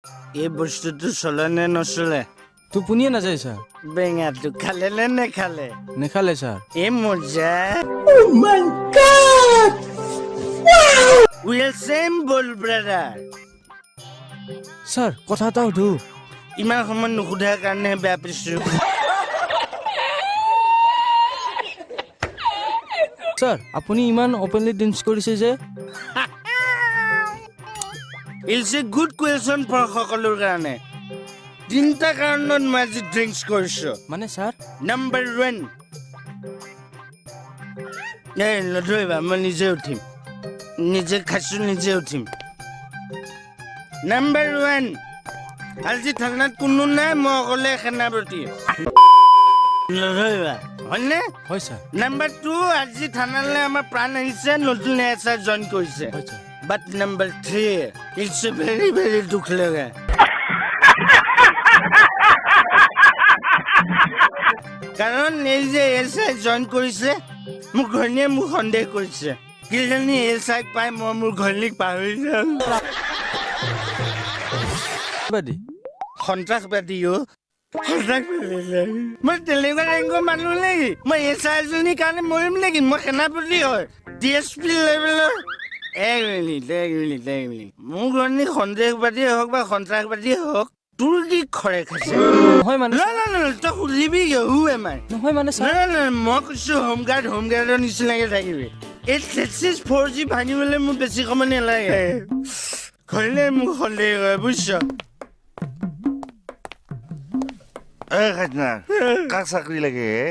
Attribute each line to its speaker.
Speaker 1: এই বস্তুটো চলে নে নচলে?
Speaker 2: টোপনিয়ে নাযায় ছাৰ।
Speaker 1: বেঙাটো খালে নে নেখালে?
Speaker 2: নেখালে ছাৰ।
Speaker 1: এই মজা। We are same ball, brother.
Speaker 2: Sir, কথা এটা সুধো?
Speaker 1: ইমান সময় নুসুধাৰ কাৰণে বেয়া পাইছো।
Speaker 2: ছাৰ, আপুনি ইমান অপেনলি ড্ৰিংকছ কৰিছে যে?
Speaker 1: It's a good question for সকলোৰ কাৰণে। তিনিটা কাৰণত মই আজি ড্ৰিংকছ কৰিছো।
Speaker 2: মানে ছাৰ?
Speaker 1: নাম্বাৰ 1, এই নধৰিবা, মই নিজে উঠিম। নিজে খাইছো, নিজে উঠিম। নাম্বাৰ 1, আজি থানাত কোনো নাই, মই অকলে সেনাপতি। নধৰিবা, হয়নে?
Speaker 2: হয় ছাৰ।
Speaker 1: নাম্বাৰ 2, আজি থানালৈ আমাৰ প্ৰাণ আহিছে, নতুন এছ I join কৰিছে।
Speaker 2: হয় sir.
Speaker 1: But number 3, it's very very দুখ লগা। কাৰণ এই যে এছ I join কৰিছে, মোৰ ঘৈণীয়ে মোক সন্দেহ কৰিছে, কিজানি এছ আইক পাই মই মোৰ ঘৈণীক পাহৰি যাম।
Speaker 2: বাদী?
Speaker 1: সন্ত্ৰাসবাদী অ', সন্ত্ৰাসবাদী। মই তেনেকুৱা ৰেংকৰ মানুহ নেকি? মই এছ I এজনীৰ কাৰণে মৰিম নেকি? মই সেনাপতি হয়, ডি এছ পি লেভেলৰ। এক মিনিট, এক মিনিট, এক মিনিট। মোৰ ঘৈণী সন্দেহবাদীয়ে হওক বা সন্ত্ৰাসবাদীয়ে হওক, তোৰ কি খৰে খাইছে?
Speaker 2: নহয় মানে?
Speaker 1: না না না, তই সুধিবি কিয়? Who am I?
Speaker 2: নহয় মানে
Speaker 1: না।
Speaker 2: ছাৰ?
Speaker 1: না না, মই কৈছো হোমগাৰ্ড, হোমগাৰ্ডৰ নিচিনাকে থাকিবি। এই 36 4G ভাঙিবলৈ মোৰ বেছি সময় নালাগে। ঘৈণীয়ে মোক সন্দেহ কৰে, বুজিছ?
Speaker 3: এই খাজনা, কাক চাকৰি লাগে হে?